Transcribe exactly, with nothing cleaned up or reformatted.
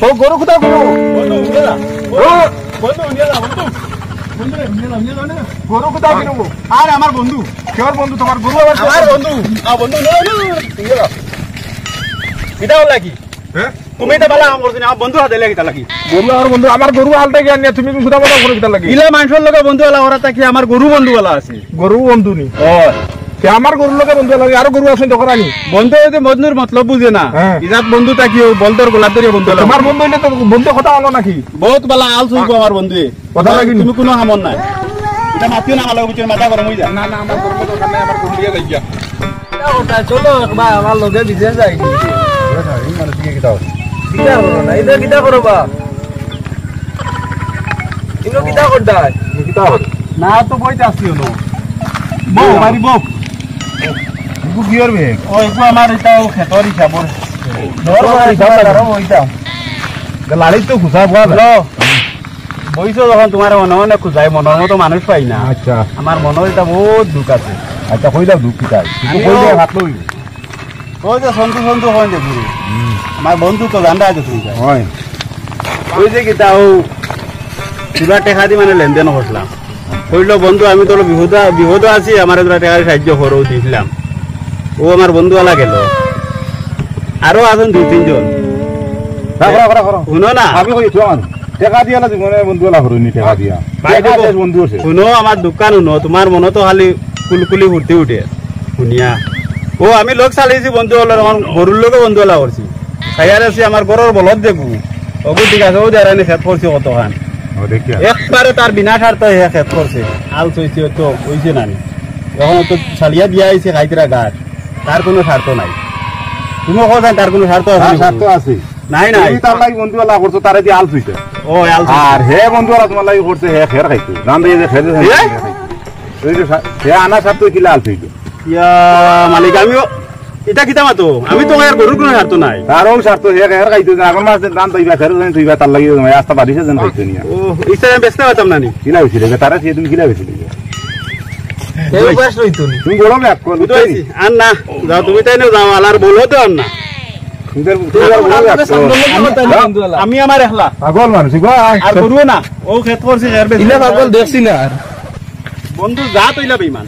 ও গরু কোথায় গরু? বন্ধু, নিয়ে যা। ও! বন্ধু, নিয়ে যা, বন্ধু। বন্ধু রে, নিয়ে যা, নিয়ে যা, নিয়ে যা। গরু কোথায় গরু? আর আমার বন্ধু। কেউর বন্ধু তোমার গরু আবার আমার বন্ধু। আমার বন্ধু, নিয়ে যা, নিয়ে যা। এটা হলো কি? হ্যাঁ? তুমি তো বালা আমার বন্ধু, আমার বন্ধু হাতে লাগে কিতা লাগি? বন্ধু আমার বন্ধু, আমার গরু হালটা গিয়া নিয়ে তুমি শুধু কথা করে কিতা লাগি? ইলা মানুষের লগে বন্ধু আলা ওরা তাকি আমার গরু বন্ধু আলা আছে। গরু বন্ধু নি? ও। তে আমার গরুর লগে বন্ধু লাগে, আরো গরু আছে তো করানি। বন্ধু হইতে বন্ধুর মতলব বুঝে না। হ্যাঁ। ইজাত বন্ধু তাকি ও বলদর গোলাপ ধরে বন্ধু আলা। তোমার বন্ধু হইলে তো বন্ধু কথা হলো নাকি? বহুত বালা আল সুইব আমার বন্ধু। কথা লাগি নি? তুমি কোনো হামন নাই। এটা মাতিও না, আমার লগে বুঝছো, মাথা গরম হয়ে যায়। না, না, আমার গরম দরকার নাই, আমার গরু দিয়ে যাই গিয়া। কিতা কথা? চলো একবার আমার লগে বিদেশ যাই। এই মানুষ কি কিতা? কিতা করো না? এটা কিতা করো বা? ইনো কিতা করতায়? কিতা কর? না তো বইতে আসছি হলো। বউ, বাড়ি বউ। ইগু কিয়র বেগ? ও, ইগু আমার এটা ও খেতর হিসাবর। ধর বাড়ি হিসাব লাগে। ধরো বইতাম। লাড়ি তো খুঁজা বল। হ্যালো। বইছো যখন তোমার মনে মনে খুঁজাই, মনের মতো মানুষ পাই না। আচ্ছা। আমার মনে হয় এটা বহুত দুঃখ আছে। আচ্ছা, কই দাও দুঃখ কিতা? আমি কইলে ও হাত লই। ওই যে সন্তু, সন্তু হয় যে গুরু। হুম। আমার বন্ধু তো জানতে আছে তুমি। হয়। ওই যে কিতা ও পুরা টেকা দি মানে লেনদেন করছিলাম। কইলো, "বন্ধু, আমি তো বিপদ, বিপদ আছি, আমার তোরা টেকা সাহায্য করো", দিছিলাম। ও আমার বন্ধু আলা গেল। আরো আছেন দুই তিনজন। রাখো, রাখো, রাখো, রাখো। শুনো না। আমি কই, শোন, টেকা দিয়া না জীবনে বন্ধু আলা করুনি, টেকা দিয়া। ভাই, টেকা দেখো, শেষ বন্ধু আছে। শুনো, আমার দোকান শুনো, তোমার মনে তো খালি কুলকুলি ফুটতে উঠে। শুনিয়া। ও, আমি লোক চালাইছি বন্ধু আলার, আমার গরুর লগে বন্ধু আলা করছি। খাইয়ার আছি আমার গরুর বলদ দেখু। ওগু ঠিক আছে, ও দেরানি খেত করছি কতখান। ও, দেখিয়া। একবারে তার বিনা স্বার্থ হে খেত করছে। আল চইছে তো, অইছে না নি। এখন তো চালিয়া দিয়া আইছে খাইতরা গাছ। তার কোনো স্বার্থ নাই। তুমি কও তার কোনো স্বার্থ আছে তার নি? স্বার্থ আছে। নাই, নাই। তুমি তার লাগি বন্ধু আলা করছো, তারে দিয়ে আল চইছে। ও, আল চইছে। আর হে বন্ধু আলা তোমার লাগি করছে, হে খের খাইতো। জান দিয়ে যে খের এ? খাইতো। ওই যে সা-, হে আনা স্বার্থ কিলা আল চইছে। ইয়া মালিক, আমিও এটা কিতা মাতো? আমি তো আর গরুর কোনো স্বার্থ নাই। তারও স্বার্থ, হে খের খাইতো, যে আগর মাস দিন ধান পাইবা, খের যেন তুইবা, তার লাগি তোমার আস্তা বাড়িছে যেন খাইতো নিয়া। ও, ইচ্ছা আমি বেচতে পারতাম না নি? কিলা হইছিল? তারা সে তুমি কিলা হইছিল? এই উপাস রইতো নি। তুমি বড় ব্যাক কর, বুঝতে পারছি। আর না, যাও তুমি তাই না যাও, আলার বলো তো আর না। তুমি তার, তুমি তার বড় ব্যাক কর। আমি আমার একলা। পাগল মানুষ, গো, আয়। আর করবো না। ও খেত করছে, খের বেচছে। ইলা পাগল দেখছি না আর। বন্ধু, যা তো ইলা বেইমান।